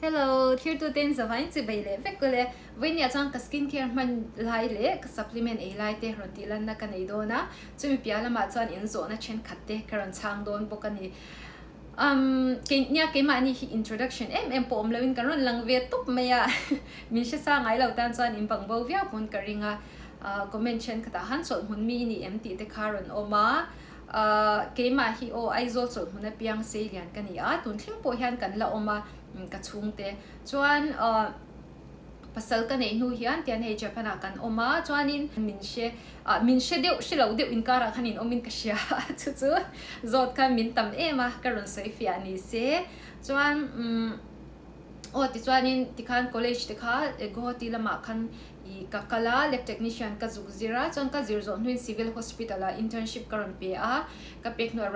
Hello, thirtuten zavain chi bei leh vek ule. Vawinia chuan ka skin care hman lai leh ka supplement ei lai te rawn tih lanna ka nei dawn a, chumi piah lamah chuan in zawhna thenkhat te ka rawn chhang dawn bawk a ni. Umm, kei nia keimahni hi introduction em em pawh awm loin kan rawn lang ve tawp mai a, min hre sa ngai lo tan chuan in bang bo viau pawn ka ring a, comment thenkhatah han chawlh hmun mi i ni em tih te kha rawn awm a. Keimah hi aw Aizawl chawlhhmun apiang Seilian ka ni a, tun thleng pawh hian kan la awm a, ka chhungte chuan pasal ka neih hnu hian tian hei Japan ah kan awm a, chuanin min hre min hre deuh hre lo deuh inkarah khan in awmin ka hria a, chu chu zawt khan min tam em a, ka rawn sawi fiah ni se chuan aw tichuanin tikhan college te kha Guwahati lamah khan I ka kal a, lab technician ka zuk zir a, chuan ka zir zawh hnuin civil hospital ah internship ka rawn pe a, ka pek hnuah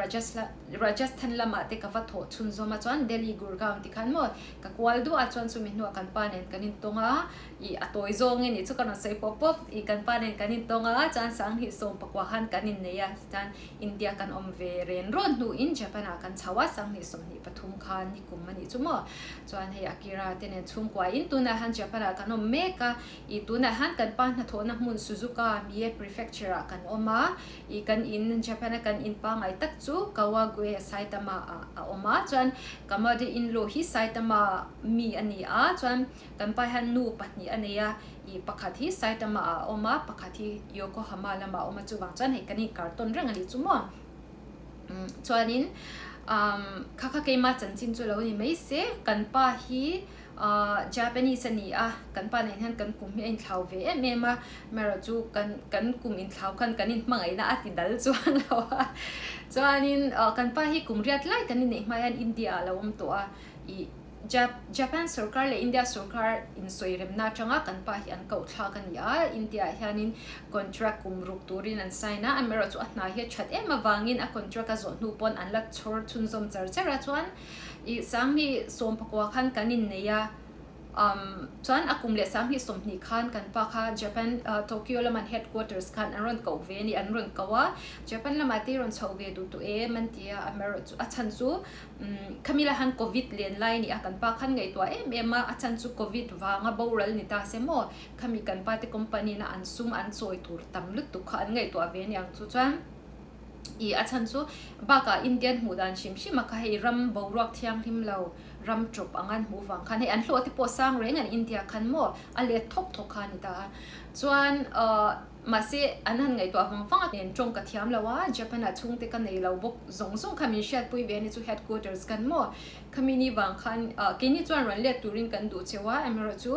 Rajasthan lamah te ka va thawh chhunzawm a, chuan Delhi, Gurgaon ti khan maw ka kual duah a, chuan chumi hnuah kan pa nen kan intawng a, i a tawi zawng e nih chu ka rawn sawi pawp pawp, i kan pa nen kan intawng a, chuan Sanghnih 14 khan kan innei a, chuan India kan awm ve ren rawn hnuin Japan ah kan chho a, Sanghnih 23 khan nikum a nih chu maw. Chuan hei Akira te nen chhungkua in tunah hian Japan ah kan awm mek a, ih tunah hian kan pa hnathawhna hmun Suzuka, Mie Prefecture ah kan awm a, ih kan in Japan a kan in pangai tak chu Kawagoe, Saitama ah a awm a, chuan ka mother in law hi Saitama mi a ni a, chuan kan pa hian nu pahnih a nei a, ih pakhat hi Saitama ah a awm a, pakhat hi Yokohama lamah a awm a, chuvang chuan hei kan inkartawn reng a nih chu maw. Chuanin kha kha keima chanchin chu lo ni mai se, kan pa hi Japanese a ni a, kan pa nen hian kan kum hi a inthlau ve em em a, amaherawh chu kan kan kum inthlau khan kan inhmangaihna a ti dal chuang lo a, chuanin kan pa hi kum riat lai kan inneih hma hian India ah a lo awm tawh a, ih. Japan sorkar leh India sorkar insawi remna atanga kan pa hi an koh thlak a ni a, India ah hianin contract kum ruk turin an sign a, amaherawh chu a hna hi a that em avangin a contract a zawh hnu pawn an la chhawr chhunzawm char char a, chuan ih Sanghnih 14 khan kan innei a, umm chuan a kum leh Sanghnih 20 khan kan pa kha Japan Tokyo lama an headquarters khan an rawn koh ve a ni, an rawn koh a, Japan lamah te i rawn chhoh ve duh tawh em an ti a, amaherawh chu a chhan chu Khami la han Covid len lai nia kan pa khan ngaihtuah em em a, a chhan chu Covid vanga boral ni ta se maw, khami kan pa te company na an sum an chawi tur tam lutuk kha an ngaihtuah ve aniang chu chuan ih a chhan chu bakah Indian hmuh dan hrim hrim a kha hei ram boruak thianghlim lo ram tawp ang an hmuh vang khan hei an hlawh te pawh sang reng an India khan maw a let thawk thawk kha a ni ta a chuan ahh Mahse, an han ngaihtuah vang vang a, nen tawng ka thiam lo a, Japan ah chhungte ka nei lo bawk zawng zawng kha min hriatpui ve a ni chu headquarters kan maw? Khami ni vang khan keini chuan rawn let turin kan duh cheu a, amaherawh chu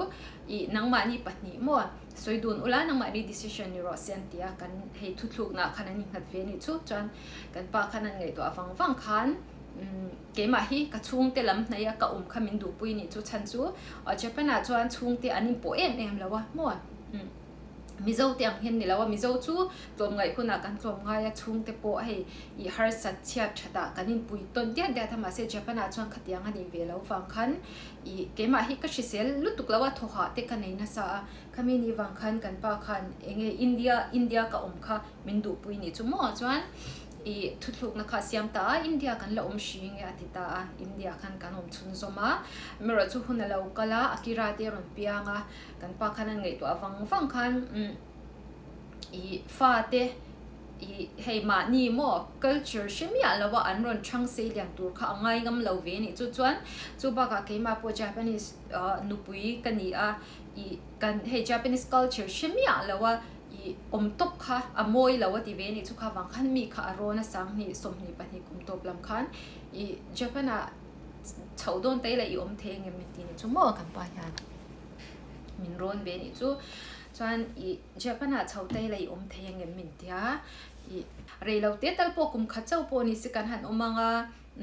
ih nangmahni pahnih maw sawi dun ula nangmahni decision ni rawh se an ti a, kan hei thuthlukna khan an innghat ve a nih chu chuan kan pa khan an ngaihtuah vang vang khan keimah hi ka chhungte lam hnaih a ka awm kha min duhpui nih chu chhan chu Japan ah chuan chhungte an inpawh em em lo a maw? Mizo te ang hian ni lo a, Mizo chu tlawmngaih hunah kan tlawmngai a, chhungte pawh hei i harsat chhiat thatah kan inpui tawn diat diat a, mahse Japan ah chuan khatiang a nih ve lo vang khan i keimah hi ka hrisel lutuk lo a, thawhah te ka nei nasa a, khami ni vang khan kan pa khan enge India India ka awm kha min duhpui nih chu maw chuan i thuthlukna kha a siam ta a, India kan la awm hri nge a ti ta a, India khan kan awm chhunzawm a, amaherawhchu chu hun a lo kal a, Akira te a rawn piang a. Kan pa khan an ngaihtuah vang vang khan i fate i hei mahni maw culture hre miah lo a an rawn chhang sei lian tur kha a ngai ngam lo ve a nih chu chuan chu bakah keimah pawh Japanese nupui ka ni a i kan hei Japanese culture hre miah lo a i awm tawp kha a mawi lo a ti ve a nih chu kha vang khan mi kha a rawn a 20 22 kum tawp lam khan i Japan ah chhoh dawn ta ila i awm thei engem min ti ni chu maw kan pa hian. min rawn ve nih chu chuan ih Japan ah chho te ila i awm thei ang em min tia ih rei lo te tal pawh kum khat chauh pawh ni se kan han awm ang a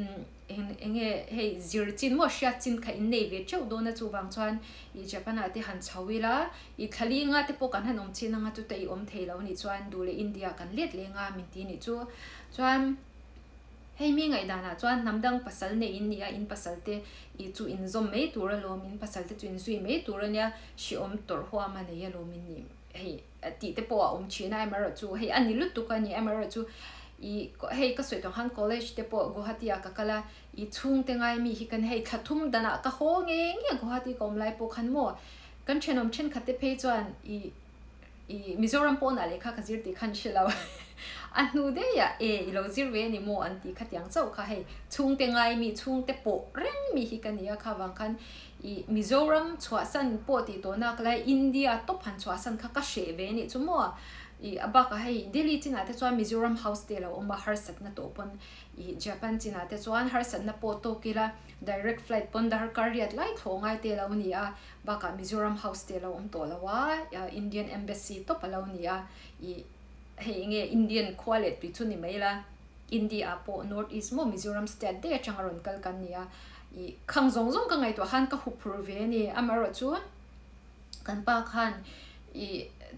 umm eng eng nge hei zir chin maw hriat chin kha in nei ve teuh dawn a chuvang chuan ih Japan ah te han chho ila ih thla li nga te pawh kan han awm chin ang a chuta i awm thei lo nih chuan duh leh India kan let leng a min ti nih chu chuan. Hei mi ngaihdanah chuan hnam dang pasal nei in nia, in pasal te i chu in zawm mai tur alawm, in pasal te chu in zui mai tur ania, hriawm tawrh huam a nei alawm in nih hei tih te pawh a awm thin a, amaherawhchu hei a ni lutuk a ni, amaherawhchu I hei ka sawi tawh khan college te pawh Guwahati ah ka kal a, i chhungte ngai mi hi kan hei thla thum danah ka haw nge nge Guwahati ka awm lai pawh khan maw kan thenawm thenkhat te phei chuan i i Mizoram pawnah lehkha ka zir tih khan hre lo a hnu daih ah e i lo zir ve a ni maw an tih khatiang chauh kha hei chhungte ngai mi chhungte pawh reng mi hi ka ni a kha vang khan i Mizoram chhuahsan pawh tih tawh nak lai India tawp han chhuahsan kha ka hreh ve a nih chu maw i a bakah hei Delhi chinah te chuan Mizoram house te a lo awm a harsatna tawh pawn i Japan chinah te chuan harsatna pawh tawk ila direct flight pawn darkar riat lai thlawh ngai te a lo ni a bakah Mizoram house te a lo awm tawh lo a Indian embassy tawp a lo ni a i hei enge Indian khua leh tui chu ni mai la India ah pawh North East maw Mizoram state daih atanga rawn kal kan ni a i khang zawng zawng ka ngaihtuah khan ka huphur ve a ni amaherawhchu kan pa khan i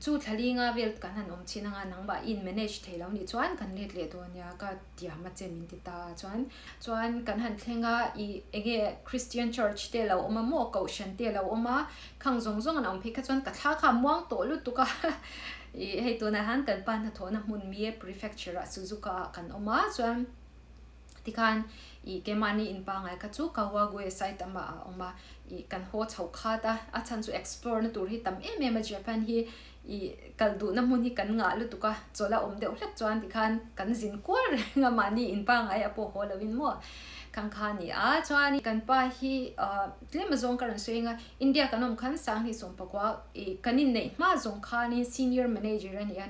chu thlalinga vel kan han awm chin anga nangmah i in manage thei lo nih chuan kan let leh dawn nia ka tiam a che min ti ta a chuan chuan kan han thleng a i enge Christian church te a lo awm a maw kohhran te a lo awm a khang zawng zawng an awm phei kha chuan ka thla kha a muang tawh lutuk a i hei tunah hian kan pa hnathawhna hmun Mie prefecture ah Suzuka ah kan awm a chuan Tikhan ih keimahni in pangngai kha chu Kawagoe Saitama ah a awm a, ih kan haw chho khat a, a chhan chu explore na tur hi tam em em a Japan hi ih kal duhna hmun hi kan ngah lutuk a, chawlh a awm deuh hlek chuan tikhan kan zin kual reng a mahni in pangngai a pawh haw loin maw khang kha a ni a, chuan kan pa hi ah tlem azawng ka rawn sawi eng a, India kan awm khan Sangni sawmpakua ih kan inneih hma zawng khanin senior manager a ni a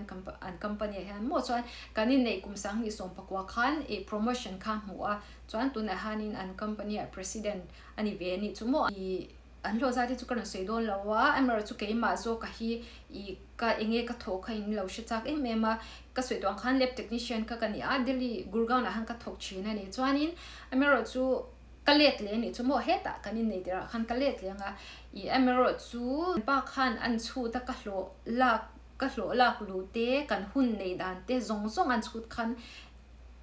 an company ah hian maw chuan kan inneih kum Sangni sawmpakua khan ih promotion kha hmu a chuan tunah hianin an company ah president a ni ve a nih chu maw ih an hlawh zat hi chu ka rawn sawi dawn lo a amaherawhchu keimah zawk a hi ih ka enge ka thawh kha in lo hre chak em em a ka sawi tawh ang khan lab technician kha ka ni a Delhi Gurgaon ah khan ka thawk thin a ni chuanin amaherawhchu Ka let leh anih chu maw hetah kan innei tirah khan ka let leh anga ih amaherawhchu pa khan an chhut a ka hlawh lak ka hlawh lak luh te kan hun neih dan te zawng zawng an chhut khan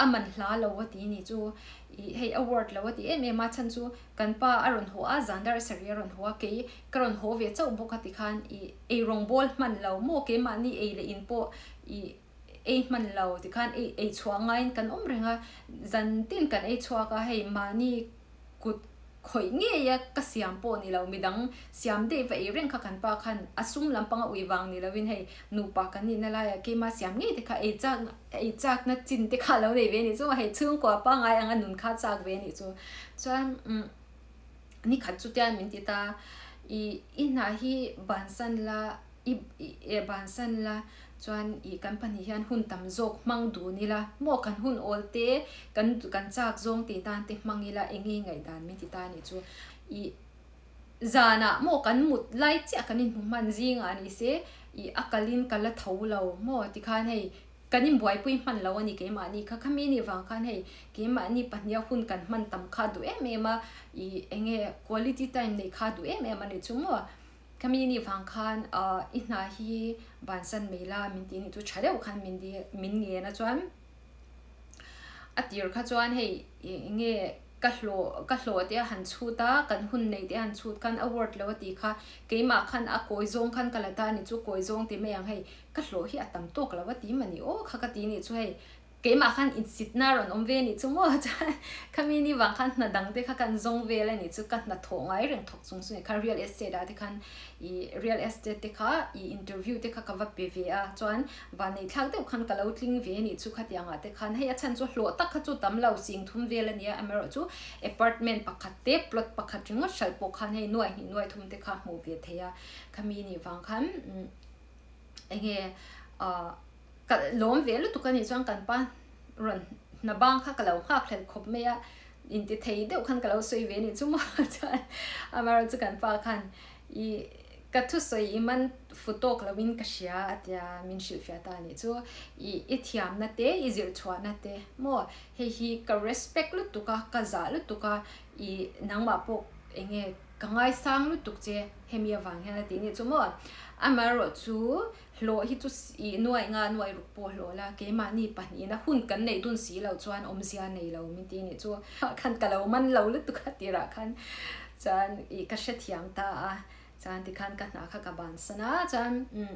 a man hla lo a ti anih chu ih hei a word lo a ti em em a chhan chu kan pa a rawn haw a zan dar sarih a rawn haw a kei ka rawn haw ve chauh bawk a ti khan ih eirawng bawl hman lo maw keimahni ei leh in pawh ih ei hman lo tikhan ei ei chhuah ngaiin kan awm reng a, zan tin kan ei chhuak a, hei mahni kut khawih ngei a ka siam pawh ni lo, midang siam daih va ei reng kha kan pa khan a sum lampanga ui vang ni lovin hei nupa kan nihna laiah keima siam ngei te kha ei chak ei chakna chin te kha lo nei ve a nih chu, hei chhungkua pangngai anga nun kha chak ve a nih chu, chuan umm nikhat chutian min ti ta i i hna hi bansan la. I i bansan la chuan i kan pahnih hian hun tam zawk hmang dun ila maw kan hun awl te kan kan chak zawng tih nan te hmang ila eng nge ngaihdan min ti ta anih chu i zanah maw kan mut lai chiah kan inhmu hman zingah ni se i a kalin ka la tho lo maw tikhan hei kan inbuaipui hman lo a ni keimahni kha khami nih vang khan hei keimahni pahniha hun kan hman tam kha duh em em a i eng nge quality time neih kha duh em em a nih chu maw. Khami nih vang khan i hna hi bansan mai la min tih nih chu tha deuh khan min di min ngen a chuan a tir kha chuan hei enge ka hlawh ka hlawh te a han chhut a kan hun nei te a han chhut khan a word lo a tih kha keimah khan a kawi zawng khan ka la ta a ni chu kawi zawng ti mai ang hei ka hlawh hi a tam tawk lo a ti mah ni aw kha ka ti nih chu hei Keimah khan insitna a rawn awm ve anih chu maw? Chuan khami ni vang khan hna dang te kha kan zawng vel anih chu ka hna thawh ngai reng thawk chung chu ni khan real estate ah te khan ih real estate te kha ih interview te kha ka va pe ve a chuan vanneih thlak deuh khan ka lo tling ve anih chu khatiang ah te khan hei a chhan chu hlawh tak kha chu tam lo sing thum vel ania amaherawh chu apartment pakhat te plot pakhat ringawt hralh pawh khan hei nuai hnih nuai thum te kha hmuh ve thei a khami ni vang khan enge ah. Ka lawm ve lutuk a nih chuan kan pa rawn hna bang kha ka lo nghak hlel khawp mai a, inti thei deuh khan ka lo sawi ve a nih chu maw chuan amaherawhchu kan pa khan ih ka thusawi i man fu tawk loin ka hria a tia min hrilhfiah ta a nih chu, ih i thiamna te i zirchhuahna te maw hei hi ka respect lutuk a ka zah lutuk a ih nangmah pawh eng nge ka ngaisang lutuk che hemi avang hian a ti a nih chu maw amaherawhchu Hlawh hi chu ih nuaih nga nuaih ruk pawh hlawh la, keimahni pahnihin a hun kan neih dun si loh chuan awmzia nei lo min ti nih chu khan ka lo man lo lutuk a tirah khan chuan ih ka hrethiam ta a, chuan tikhan ka hna kha ka bansan a chuan umm.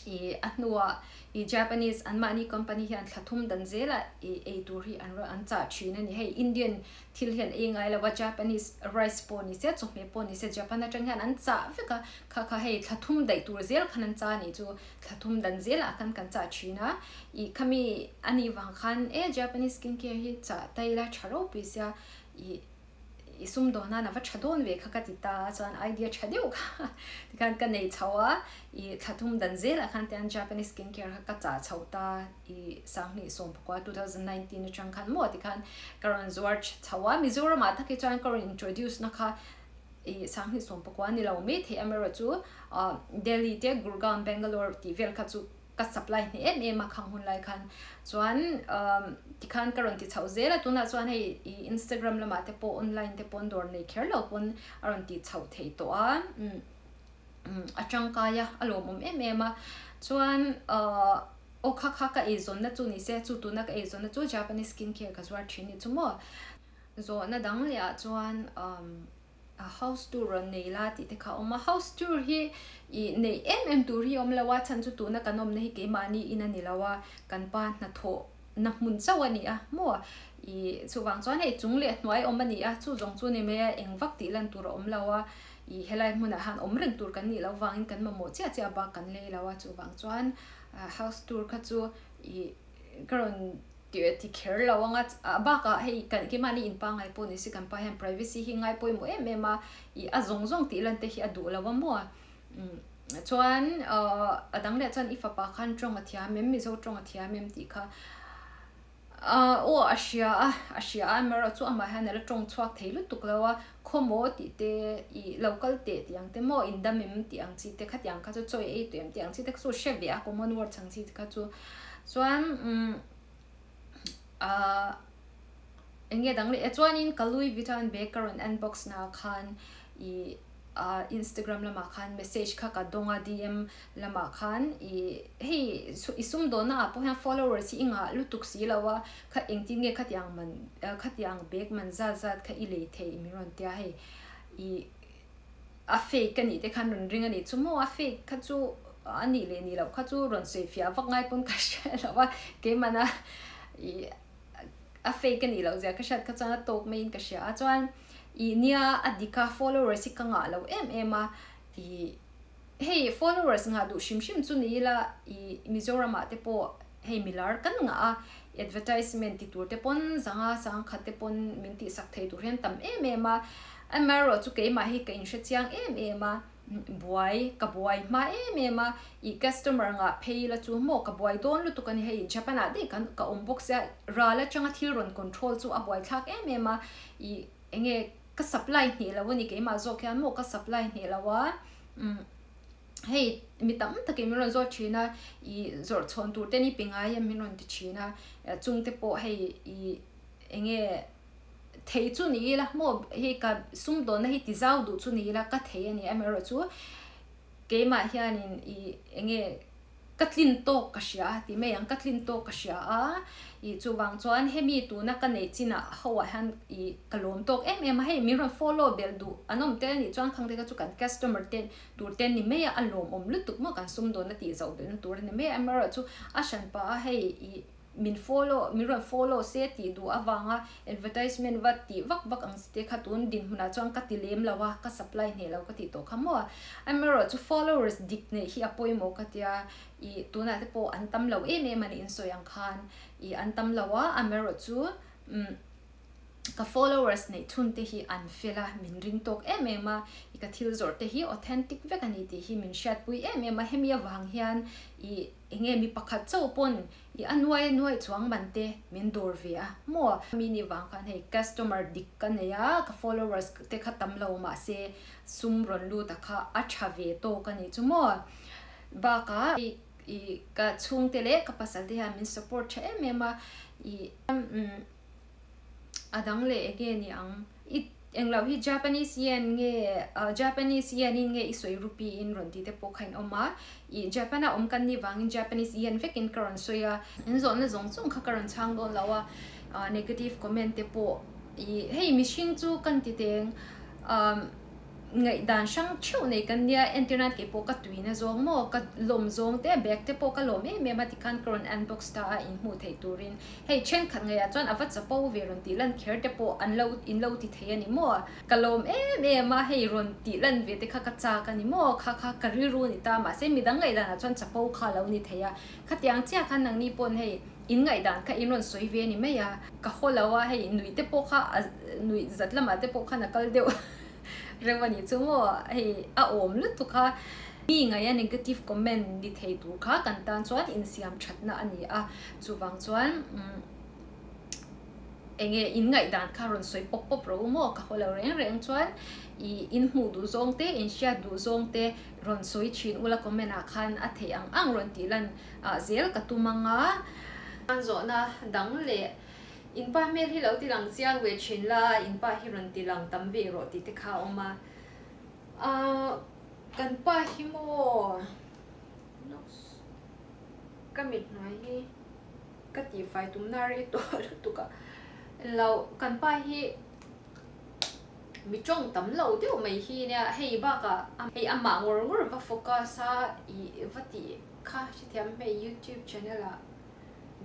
I a hnuah i Japanese anmahni company hian thla thum dan zelah i ei tur hi an rawn an chah thin a ni. Hei Indian thil hi an ei ngai lo a, Japanese rice pawh ni se, chawhmeh pawh ni se Japan atang hian an chah vek a, kha kha hei thla thum daih tur zel khan an chah a nih chu thla thum dan zelah khan kan chah thin a. I khami a nih vang khan e Japanese skin care hi chah ta ila tha ropui sia i I sum dawn nan a va tha dawn ve kha ka ti ta a, chuan idea tha deuh kha tikhan ka nei chho a, i thla thum dan zelah khan tian Japanese skin care kha ka chah chho ta, i sanghnih sawmpakua 2019 atang khan maw tikhan ka rawn zuar chho a, Mizoram ah tak hi chuan ka rawn introduce na kha i sanghnih sawmpakua ni lo mai thei amaherawhchu Delhi te Gurgaon Bangalore tih vel kha chu ka supply hneh em em a khang hun lai khan chuan umm tikhan ka rawn ti chhoh zel a tunah chuan hei ih Instagram lamah te pawh online te pawn dawr nei kher lo pawn a rawn tih chhoh theih tawh a umm umm a tangkai a a lawmawm em em a chuan ahh aw kha kha ka eizawnna chu ni se chu tuna ka eizawnna chu Japanese skin care ka zuar thin ni chu maw zawhna dang leh ah chuan umm. A house tour rawn nei la tih te kha a awm a, house tour hi ih neih em em tur hi a awm lo a, chhan chu tuna kan awmna hi keimahni in a ni lo a, kan pa hnathawh na hmun chauh a ni a maw ih chuvang chuan hei chung leh hnuai awm a ni a, chu zawng chu ni mai a, eng vak tih lan tur a awm lo a, ih helai hmunah han awm reng tur kan nih loh vangin kan mamawh chiah chiah bak kan lei lo a, chuvang chuan house tour kha chu ih ka rawn. Tih ti kher lo ang a, a bakah hei kan keimahni in pangngai pawh ni se kan pa hian privacy hi ngai pawimawh em em a, ih a zawng zawng tih lan te hi a duh lo a maw? Umm chuan ahh a dang leh chuan i fapa khan tawng a thiam em Mizo tawng a thiam em tih kha ahh aw a hria a, a hria a amaherawhchu amah hian a la tawng chhuak thei lutuk lo a, khawmaw tih te ih lo kal teh tih ang te maw indam em tih ang chi te khatiang kha chu chawi ei tawh em tih ang chi te kha chu hre ve a common words ang chi te kha chu chuan umm ahh eng nge dang leh e chuanin ka Louis Vuitton bag ka rawn unbox na khan ih ah Instagram lamah khan message kha ka dawng a D_M lamah khan ih hei i sumdawnna ah pawh hian followers hi i ngah lutuk si lo a kha engtin nge khatiang man khatiang bag man zat zat kha i lei theih min rawn tia hei ih a fake a nih te khan rawn ring a nih chu maw a fake kha chu a nih leh nih loh kha chu rawn sawi fiah vak ngai pawn ka hre lo a keimahna ih a fake a nih loh zia ka hriat kha chuan a tawk maiin ka hria a chuan ih nia a dik a followers hi ka ngah lo em em a ih hei followers ngah duh hrim hrim chu ni ila ih Mizoram ah te pawh hei milar kan ngah a advertisement ti tur te pawn zanga sangkhat te pawn min tihsak thei tur hian tam em em a amaherawh chu keimah hi ka inhre chiang em em a buai ka buai hma em em a ih customer ngah phei ila chu maw ka buai dawn lutuk a ni hei Japan ah daih kan ka awm bawk sia ral atanga thil rawn control chu a buai thlak em em a ih enge ka supply hneh lo a ni keimah zawk hian maw ka supply hneh lo a umm hei mi tam takin min rawn zawt thin a ih zawrh chhawn tur te ni pe ngai em min rawn ti thin a chungte pawh hei ih enge thei chu ni ila maw hei ka sumdawnna hi ti zau duh chu ni ila ka thei a ni amaherawhchu keimah hianin ih enge Ka tlin tawk ka hria a ti mai ang, ka tlin tawk ka hria a, ih chuvang chuan hemi tuna ka neih chinah ho ah hian ih ka lawm tawk em em a, hei min rawn follow belh duh an awm tel a nih chuan khang te kha chu kan customer te tur te ni mai a, a lawmawm lutuk maw kan sumdawn a tih zoh belhna tur a ni mai a, amaherawhchu a hran pah a hei ih min follow min rawn follow se tih duh avanga advertisement va tih vak vak ang te kha tun dinhmunah chuan ka ti lem lo a, ka supply hneh lo ka tih tawh kha maw. Amaherawh chu followers dik neih hi a pawimawh ka tia, ih tunah te pawh an tam lo em em a ni insawi ang khan ih an tam lo a, amaherawh chu umm ka followers neih chhun te hi an fel a, min ring tawk em em a, ih ka thil zawrh te hi authentic vek a ni tih hi min hriatpui em em a, hemi avang hian ih Enge mi pakhat chauh pawn i a nuai a nuai chuang man te min dawr ve a maw? Mi ni vang khan hei customer dik ka nei a, ka followers te kha tam lo mahse sum rawn lut a kha a tha ve tawk a nih chu maw? Bakah i ka chhungte leh ka pasal te hian min support tha em em a, i a dang leh enge ni ang? I englo hi Japanese yen nge Japanese yen in nge i sawi rupee in rawn tih te pawh kha in awm a, ih Japan a awm kan nih vangin Japanese yen vek in ka rawn sawi a, in zawhna zawng zawng kha ka rawn chhang dawn lo a, negative comment te pawh ih hei mihring chu kan ti teng umm. Ngaihdan hrang theuh nei kan nia, entir nan kei pawh ka tuina zawng maw, ka lawm zawng te, bag te pawh ka lawm em em a tikhan ka rawn unbox ta a inhmuh theih turin. Hei thenkhat ngaihah chuan a va chapo ve rawn tih lan kher te pawh an lo in lo ti thei a ni maw? Ka lawm em em a, hei rawn tih lan ve te kha ka chak a ni maw? Kha kha ka rilru a ni ta, mahse midang ngaihdanah chuan chapo kha a lo ni thei a. Khatiang chiah khan nangni pawn hei in ngaihdan kha in rawn sawi ve a ni mai a, ka haw lo a, hei nuih te pawh kha a nuih zat lamah te pawh khan a kal deuh reuh a nih chu maw? Hei a awm lutuk a, mi ngaia negative comment ni thei tur kha kan tan chuan insiam thatna a ni a, chuvang chuan eng nge in ngaihdan kha rawn sawi pawp pawp rawh u maw? Ka haw lo reng reng chuan ih in hmuh duh zawng te, in hriat duh zawng te rawn sawi thin ula comment ah khan a theih ang ang rawn tih lan zel ka tum ang a. Zawhna dang leh In pa hmel hi lo ti lang chiang ve thin la, in pa hi rawn ti lang tam ve rawh tih te kha a awm a. Ahh kan pa hi maw ka mit hnuai hi ka tihfai tumna rei tawh lutuk a, lo kan pa hi mi tawng tam lo deuh mai hi nia, hei bakah hei amah ngawr ngawr va focus a ih va tih kha hrethiam hmei youtube channel ah.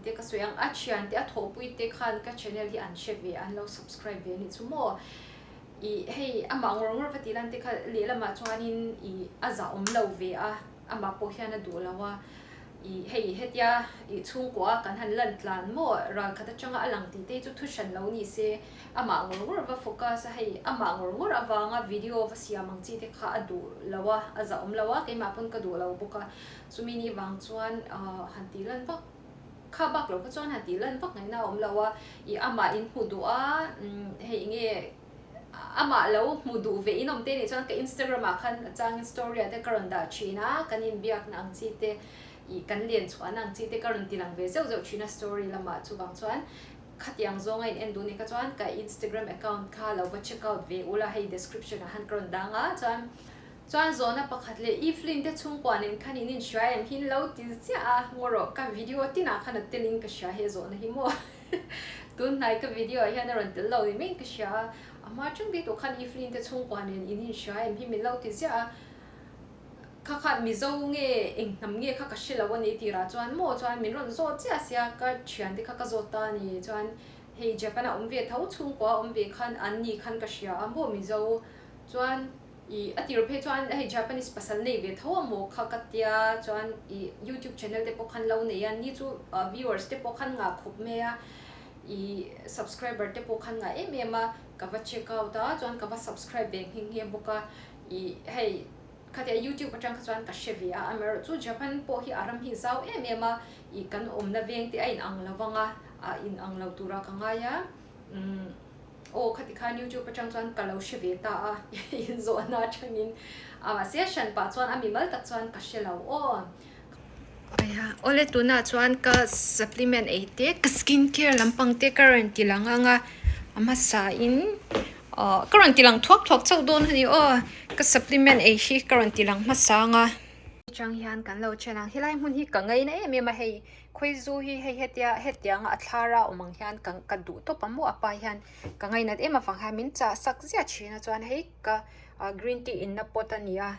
Te ka sawi ang, a thian te a thawhpui te khan ka channel hi an hre ve a, an lo subscribe ve a nih chu maw. Ih hei amah ngawr ngawr va tih lan te kha lehlamah chuanin ih a zahawm lo ve a, amah pawh hian a duh lo a. Ih hei hetia ih chhungkua a kan han lan tlan maw ral khat atanga a lang tih te hi chu thu hran lo ni se, amah ngawr ngawr va focus a, hei amah ngawr ngawr avanga video va siam ang chi te kha a duh lo a, a zahawm lo a, keimah pawn ka duh lo bawk a. Chumi ni vang chuan han tih lan vak kha bak lo kha chuan han tih lan vak ngaihna a awm lo a, ih amah in hmu duh a, hei nge amah lo hmu duh ve in awm te nih chuan ka Instagram ah khan a changin story ah te ka rawn dah thin a, kan inbiakna ang chi te ih kan len chhuahna ang chi te ka rawn ti lang ve zeuh zeuh thin a story lamah chuvang chuan khatiang zawnga in en duh nih kha chuan ka Instagram account kha lo va check out ve ula hei description ah khan ka rawn dang a chuan Chuan zawhna pakhat leh Evelyn te chhungkua nen khan in inhria em hi lo ti ziah a, ngaw rawh ka video tinah khan a telin ka hria he zawhna hi maw tun hnai ka video ah hian a rawn tel lo ni maiin ka hria a, a hma tang bik tawh khan Evelyn te chhungkua nen in inhria em hi min lo ti ziah a, kha kha Mizo nge eng hnam nge kha ka hre lo a ni tirah chuan maw chuan min rawn zawt chiah sia ka thiante kha ka zawt ta a ni chuan hei Japan a awm ve tho chhungkua a awm ve khan an ni khan ka hria a maw Mizo chuan Ih a tir phei chuan hei Japanese pasal nei ve tho a maw kha ka tia chuan ih youtube channel te pawh khan lo nei a ni chu viewers te pawh khan ngah khawp mai a ih subscriber te pawh khan ngah em em a ka va check out a chuan ka va subscribe ve nghe nghe bawk a ih hei khatia youtube atang kha chuan ka hre ve a amaherawhchu Japan pawh hi a ram hi zau em em a ih kan awmna veng te a inang lo vang a a inang lo tura ka ngai a umm. Aw khati khan youtube atang chuan ka lo hre ve ta a inzawhna atangin a mahse hran pah chuan a mimal tak chuan ka hre lo aw. Aiha awle tunah chuan ka supplement ei te ka skin care lampang te ka rawn ti lang ang a a hmasa in ah ka rawn ti lang thuak thuak chauh dawn a ni aw ka supplement ei hi ka rawn ti lang hmasa ang a. Atang hian kan lo chen ang helai hmun hi ka ngaina em em a hei Khawizu hi hei hetia hetianga a thlar a awm ang hian ka ka duh tawp a maw a pa hian ka ngainat em avang hian min chah sak ziah thin a chuan hei ka ah green tea inna pot a ni a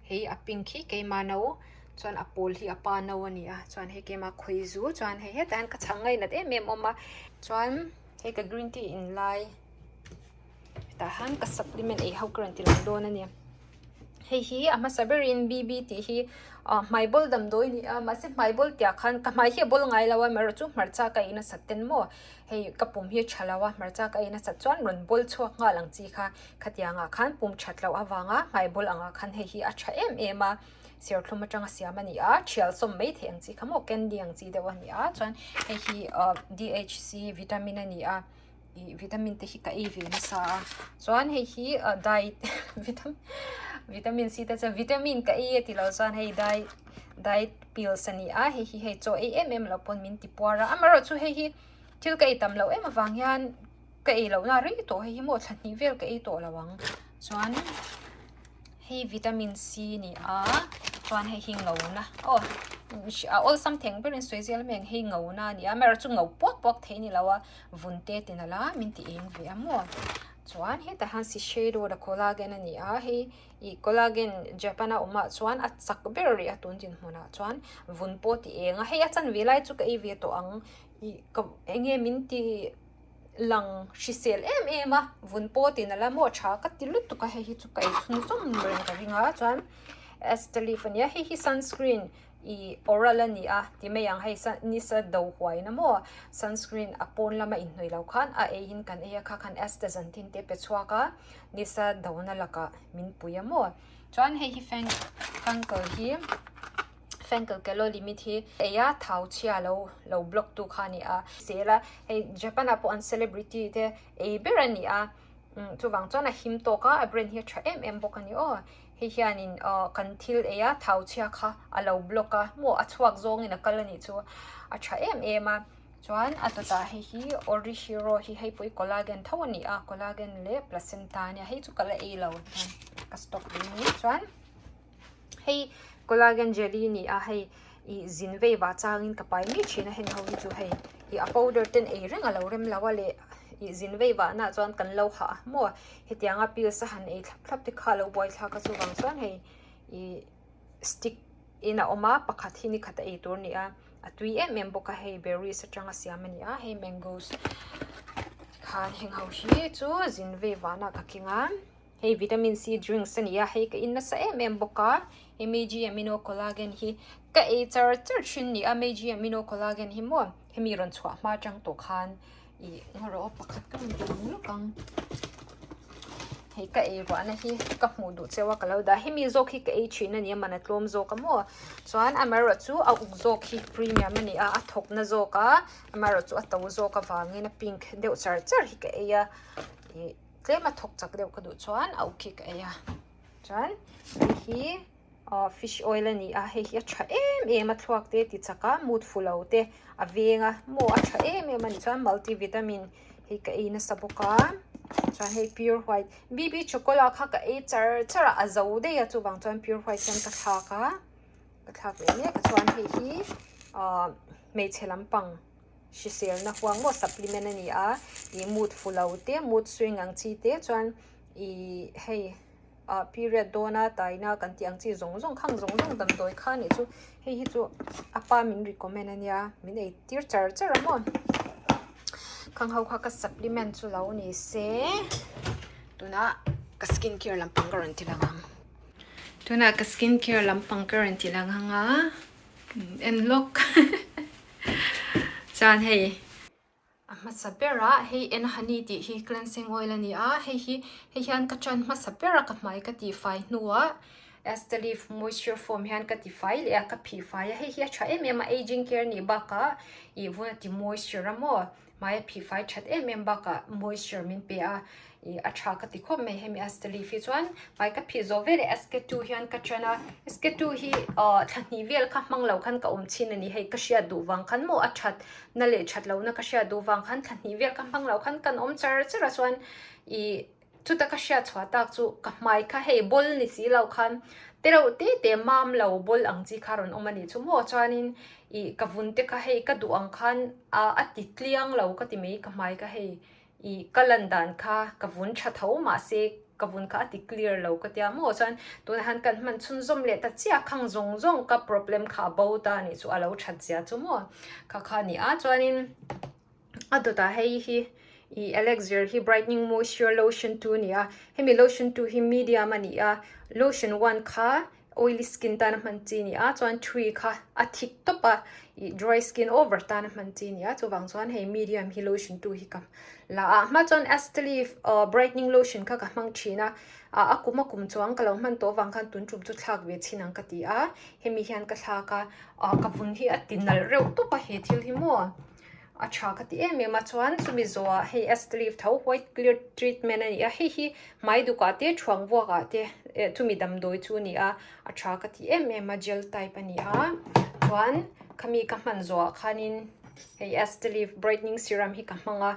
hei a pink hi keima no chuan a pawl hi a pa no a ni a chuan hei keima khawizu chuan hei hetah hian ka chhang ngainat em em awm a chuan hei ka green tea in lai tah hian ka supplement ei ho ka rawn ti lang dawn a ni. Hei hi a hmasa berin BB tih hi ah hmai bawl damdawi a ni a mahse hmai bawl tihah khan ka hmai hi a bawl ngai lo a amaherawh chu hmarcha ka ei nasat ten maw hei ka pum hi a tha lo a hmarcha ka ei nasat chuan rawn bawl chhuak nghal ang chi kha khatiangah khan pum that loh avanga hmai bawl angah khan hei hi a tha em em a serthlum atanga siam a ni a thial sawm mai thei ang chi kha maw candy ang chi deuh a ni a chuan hei hi ah D_H_C vitamin a ni a. ih vitamin te hi ka ei ve nasa a chuan hei hi ah diet vitamin vitamin C te chuan vitamin ka ei a tih loh chuan hei diet diet pills a ni a hei hi hei chaw ei em em loh pawn min ti puar a amaherawh chu hei hi thil ka ei tam loh em avang hian ka ei loh na rei tawh hei hi maw thla hnih vel ka ei tawh lo ang chuan hei vitamin C a ni a chuan hei hi ngo na aw a awlsam theng berin sawi zel mai ang hei ngo na a ni a amaherawh chu ngo puak puak thei a ni lo a vun te ti nalh a min ti eng ve a maw. Chuan hetah hian Shiseido the collagen a ni a, hei ih collagen Japan a awmah chuan a chak ber rih a tun dinhmunah chuan vun pawh ti eng a, hei a chanve lai chu ka ei ve tawh ang ih ka eng nge min ti lang hrisel em em a, vun pawh ti nalh a maw tha ka ti lutuk a hei hi chu ka ei chhunzawm reng ka ring a chuan Astalift a nia hei hi sunscreen ih oral a ni a ti mai ang hei nisa do huaina maw sunscreen a pawn lama inhnawih loh khan a eiin kan ei a kha khan astaxanthin te pe chhuak a nisa dona lakah min pui a maw chuan hei hi fan fankle hi fankle kelo limit hi ei a thau chhia lo lo block tu kha a ni a sel a hei Japan ah pawh an celebrity te ei ber a ni a chuvang chuan a him tawk a a brand hi a tha em em bawk a ni aw. Hei hianin aw kan thil ei a thau chhia kha a lo block a maw a chhuak zawngin a kal a nih chu a tha em em a chuan a dawtah hei hi orishiro hi hei pawh hi collagen tho a ni a collagen leh placenta a nia hei chu ka la ei lo ka stock ve mai chuan hei collagen jelly a ni a hei ih zin vei vah changin ka pai mai thin a heng ho hi chu hei ih a powder ten ei reng a lo rem lo a leh ih zin vei vah nah chuan kan lo hah a maw. Hetianga pills a han ei thlap thlap te kha a lo buai thlak a chuvang chuan hei ih stick in a awm a pakhat hi ni khat a ei tur a ni a a tui em em bawk a hei berries atanga siam a ni a hei mangoes khan heng ho hi chu zin vei vanah ka keng a hei vitamin C drinks a ni a hei ka in nasa em em bawk a hei meiji amino collagen hi ka ei char char thin a ni a meiji amino collagen hi maw hemi rawn chhuah hma atang tawh khan. Ih ngarawh pakhat ka rawn ti ang lawk ang hei ka ei ruahna hi ka hmuh duh cheu a ka lo dah hemi zawk hi ka ei thin a ni a man a tlawm zawk a maw chuan amaherawh chu a uk zawk hi premium a ni a a thawk na zawk a amaherawh chu a to zawk avangin a pink deuh char char hi ka ei a ih tlem a thawk chak deuh ka duh chuan a uk hi ka ei a chuan hei hi. Aw fish oil a ni a hei hi a tha em em a thluak te ti chak a mut fu lo te a veng a maw a tha em em a ni chuan multi vitamin hei ka ei nasa bawk a chuan hei pure white bb chocolate kha ka ei char char a a zo daih a chuvang chuan pure white hian ka thlak a ka thlak leh mek a chuan hei hi ahh hmeichhe lampang hriselna huang maw supplement a ni a ih mut fu lo te mood swing ang chi te chuan ih hei. ah period dawna taina kan tih ang chi zawng zawng khang zawng zawng damdawi kha anih chu hei hi chu a pa min recommend ania min ei tir char char a maw khang ho kha ka supplement chu lo ni se tunah ka skin care lampang ka rawn ti lang ang tunah ka skin care lampang ka rawn ti lang ang a en lawk chuan hei. A hmasa berah hei en honey tih hi cleansing oil a ni a hei hi hei hian ka tan hmasa ber a ka hmai ka tihfai hnuah Astalift moisture foam hian ka tifai leh a ka phih fai a hei hi a tha em em a ageing care nih bakah ih vun a ti moisture a maw hmai a phih fai that em em bakah moisture min pe a. Ih a tha ka ti khawp mai hemi Astalift hi chuan hmai ka phih zawh veleh SK2 hian ka ṭan a SK2 hi ah thla hnih vel kha hmang lo khan ka awm chhin a ni hei ka hriat duh vang khan maw a that na leh that lohna ka hriat duh vang khan thla hnih vel kha hmang lo khan kan awm char char a chuan ih chuta ka hriat chhuah tak chu ka hmai kha hei bawl ni si lo khan te reuh te te mam lo bawl ang chi kha rawn awm a nih chu maw chuanin ih ka vun te kha hei ka duh ang khan ah a ti tliang lo ka ti mai ka hmai kha hei. Ih ka lan dan kha ka vun tha tho mahse ka vun kha a ti clear lo ka tia maw chuan tunah hian kan hman chhunzawm leh ta chiah khang zawng zawng ka problem kha a bo ta anih chu a lo that zia chu maw kha kha a ni a chuanin a dawtah hei hi ih elixir hi brightening moisture lotion two a ni a hemi lotion two hi medium a ni a lotion one kha Oily skin tana hman chi a ni a chuan three kha a thik tawp a ih dry skin over tana hman chi a ni a chuvang chuan hei medium hi lotion tu hi ka la a hma chuan Astalift ah brightening lotion kha ka hmang thin a ah a kum a kum chuang ka lo hman tawh avang khan tun tum chu thlak ve chhin ang ka ti a hemi hian ka thlak a ah ka vun hi a ti nalh reuh tawp a he thil hi maw. A tha ka ti em em a chuan chumi zawhah hei Astalift tho white clear treatment a ni a hei hi hmai dukah te thuang vuakah te eh chumi damdawi chu a ni a a tha ka ti em em a gel type a ni a chuan khami ka hman zawhah khanin hei Astalift brightening serum hi ka hmang a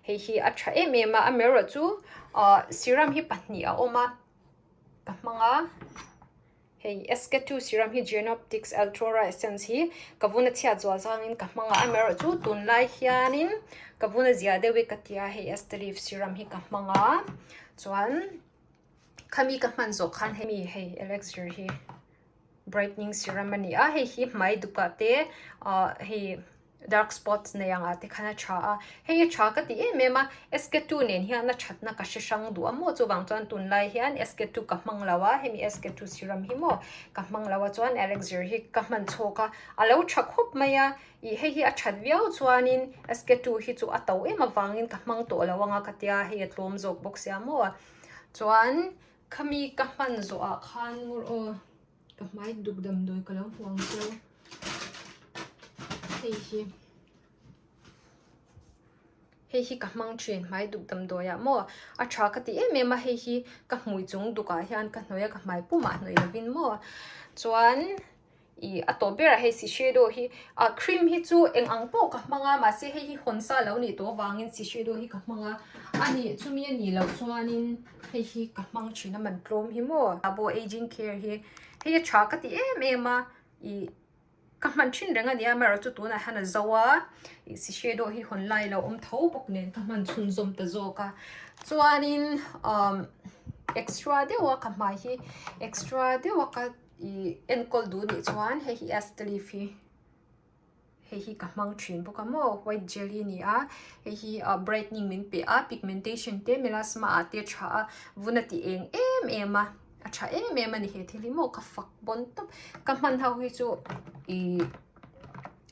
hei hi a tha em em a amaherawhchu ah serum hi pahnih a awm a ka hmang a. Hei SK2 serum hi Genoptix Ultra Essence hi ka vun a chhiat zual zangin ka hmang a, amaherawhchu tunlai hianin ka vun a zia deuh i ka tia hei Estelive serum hi ka hmang a, chuan khami ka hman zawh khan hemi hei Elixir hi brightening serum a ni a, hei hi hmai dukah te ah hei. Dark spots nei ang ah te khan a tha a, hei a tha ka ti em em a, SK2 nen hian a thatna ka hre hrang duh a maw chuvang chuan tunlai hian SK2 ka hmang lo a, hemi SK2 serum hi maw ka hmang lo a chuan elixir hi ka hman chhawk a, a lo tha khawp mai a, ih hei hi a that viau chuanin SK2 hi chu a to em avangin ka hmang tawh lo anga ka tia hei a tlawm zawk bawk sia maw chuan khami ka hman zawh ah khan ngur aw. Ka hmai duk damdawi ka lo hmu ang chu hei hi hei hi ka hmang thin hmai duk damdawi ah maw a tha ka ti em em a hei hi ka hmui chung duk ah hian ka hnawih a ka hmai pumah hnawih lovin maw chuan ih a tawp berah hei shiseido hi ah cream hi chu eng ang pawh ka hmang a mahse hei hi hawn sa lo nih tawh avangin shiseido hi ka hmang a a nih chumi a nih loh chuanin. Hei hi ka hmang thin a man tlawm hi maw Abo aging care hi hei a tha ka ti em em a ih ka hman thin reng a nia amaherawhchu tunah hian a zo a ih shiseido hi hawn lai lo awm tho bawk nen ka hman chhunzawm ta zawk a chuanin umm extra deuh a ka hmai hi extra deuh a ka ih enkawl duh anih chuan hei hi astalive hi. Hei hi ka hmang thin bawk a maw white jelly a ni a hei hi ah brightening min pe a pigmentation te melasma ah te a tha a vun a ti eng em em a a tha em em a ni he thil hi maw ka fak bawn tawp ka hman ho hi chu ihh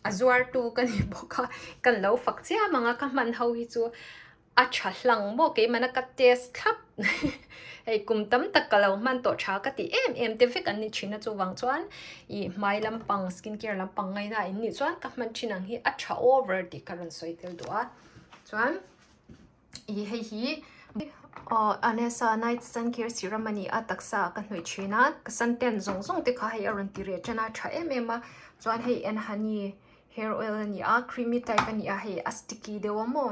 a zuar tu ka ni bawk a ka lo fak chiam ang a ka hman ho hi chu. A tha hlang maw keimahna ka test thlap hei kum tam tak ka lo hman tawh tha ka ti em em te vek an ni thin a chuvang chuan ih hmai lampang skin care lampang ngaina in nih chuan ka hman thin ang hi a tha over tih ka rawn sawi tel duh a chuan ih hei hi aw Anessa night sun care serum a ni a taksa ah ka hnawih thin a ka suntan zawng zawng te kha hei a rawn ti reh tan a tha em em a chuan hei enhani Hair oil a ni a creamy type a ni a hei a sticky deuh a maw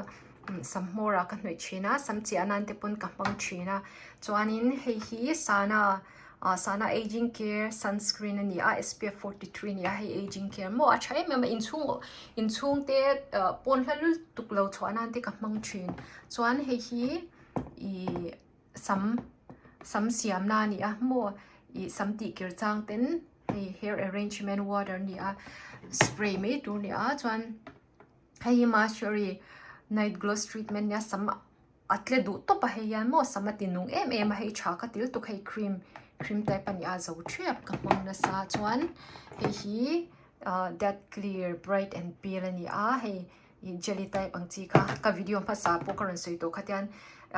sam hmawr ah ka hnawih thin a sam chiah nan te pawn ka hmang thin a chuanin hei hi sana ah sana ageing care sunscreen a ni a SPF 43 a ni a hei ageing care maw a tha em em a inchhung inchhung te ah pawn hla lutuk lo chhuah nan te ka hmang thin chuan hei hi ih sam sam siam na a ni a maw ih sam tih kir chang ten. Hei hair arrangement water a ni a spray mai tur a ni a chuan hei hi masuri night gloss treatment a nia sam a tle duh tawp a hei hian maw sam a ti nung em em a hei tha ka ti lutuk hei cream cream type a ni a zo thep ka hmang nasa chuan hei hi ah that clear bright and pale a ni a hei. Ih jelly type ang chi kha ka video hmasa pawh ka rawn sawi tawh kha tian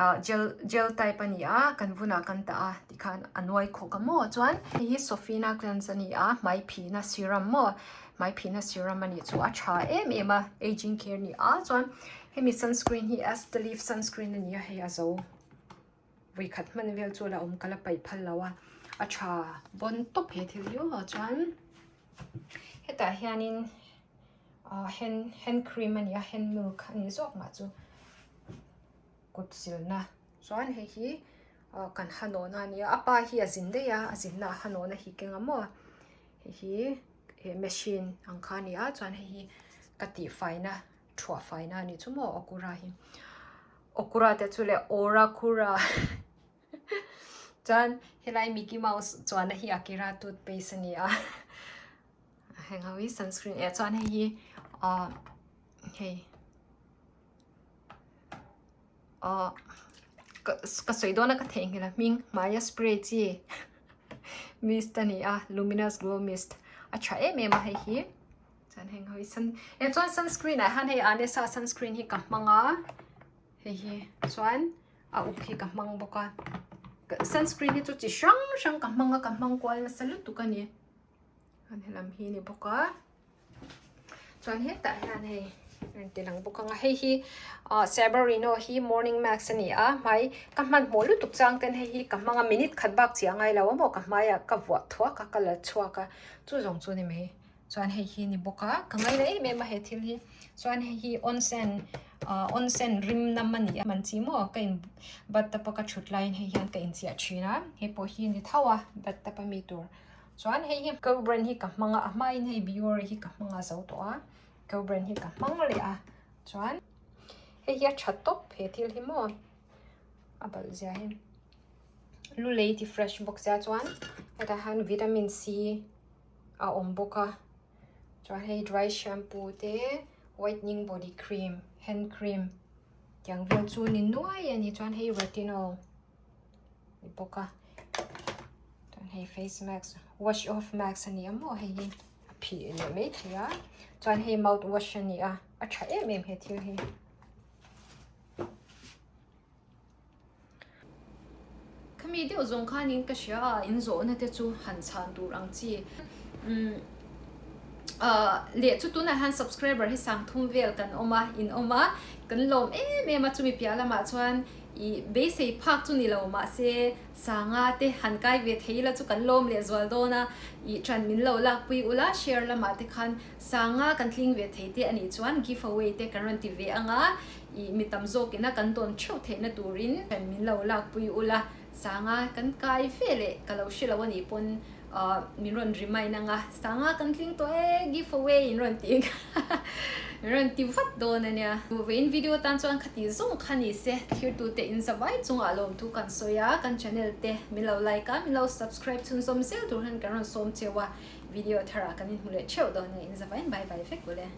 ah gel gel type a ni a kan vunah kan tah a tikhan a nuai khawk a maw chuan hei hi Sofina cleanse a ni a hmai phihna serum maw hmai phihna serum a nih chu a tha em em a ageing care a ni a chuan hemi sunscreen hi Astalive sunscreen a ni a hei a zo vawikhat hman vel chu la awm ka la paih phal lo a a tha bawn tawp he thil hi aw chuan hetah hianin. ah hand hand cream a ni a hand milk a ni zawk mah chu kut silna chuan hei hi ah kan ha nawhna a ni a a pa hi a zin daih a a zinna ah ha nawhna hi keng a maw hei hi eh machine ang kha a ni a chuan hei hi ka tihfaina thuah faina a nih chu maw okura hi okura te chu leh orakura chuan helai mickey mouse chuanna hi akira toothpaste a ni a. Heng ho hi sunscreen eh chuan hei hi ah hei ah ka ka sawi dawn a ka theihnghilh a hming hmaia spray chi mist a ni a luminous glow mist a tha em em a hei hi chuan heng ho hi sun eh chuan sunscreen ah hian hei anessa sunscreen hi ka hmang a hei hi chuan a uk hi ka hmang bawk a sunscreen hi chu chi hrang hrang ka hmang a ka hmang kual nasa lutuk a ni. An helam hi ni bawk a chuan hetah hian hei rawn ti lang bawk ang a hei hi ah sabarino hi morning mask a ni a hmai ka hmanhmawh lutuk chang ten hei hi ka hmang a minute khat bak chiah a ngai lo a maw ka hmaiah ka vuah thuak a ka la chhuak a chu zawng chu a ni mai chuan hei hi a ni bawk a ka ngaina em em a he thil hi chuan hei hi onsen ah onsen rim nam a ni a man chi maw ka in bathtub a ka thut laiin hei hian ka inchiah thin a hei pawh hi a ni tho a bathtub a mi tur. Chuan hei hi Go brand hi ka hmang a, a hmain hei Biore hi ka hmang a zo tawh a, Go brand hi ka hmang leh a. Chuan hei hi a tha tawp he thil hi maw a balh zia hi lu lei ti fresh bawk sia chuan hetah hian vitamin C a awm bawk a chuan hei dry shampoo te whitening body cream hand cream tiang vel chu ni nuai a ni chuan hei retinol ni bawk a chuan hei face mask wash off mask a ni a maw hei hi a phih leh mai thei a chuan hei mouth wash a ni a a tha em em he thil hi. Khami deuh zawng khanin ka hria a, in zawhna te chu han chhan tur ang chi. Umm ah leh chu tunah hian subscriber hi sang thum vel kan awm a, in awm a, kan lawm em em a chumi piah lamah chuan ih beisei phak chu ni lo mahse sanga te han kai ve thei ila chu kan lawm leh zual dawn a, ih ṭan min lo lakpui ula share lamah te khan sanga kan tling ve thei te a nih chuan give away te kan rawn ti ve ang a. Ih mi tam zawkina kan dawn theuh theihna turin min lo lakpui ula, Sanga kan kai ve leh ka lo hre lo anih pawn min rawn remind anga Sanga kan tling tawh e give away in rawn ti min rawn ti vat dawn ania. Vawiin video tan chuan khati zawng kha ni se thirtute in zavai chungah lawmthu kan sawi a, kan channel te min lo like a, min lo subscribe chhunzawm zel tur hian kan rawn sawm cheu a, video tharah kan inhmu leh theuh dawn ania in zavaiin bye bye vek ule.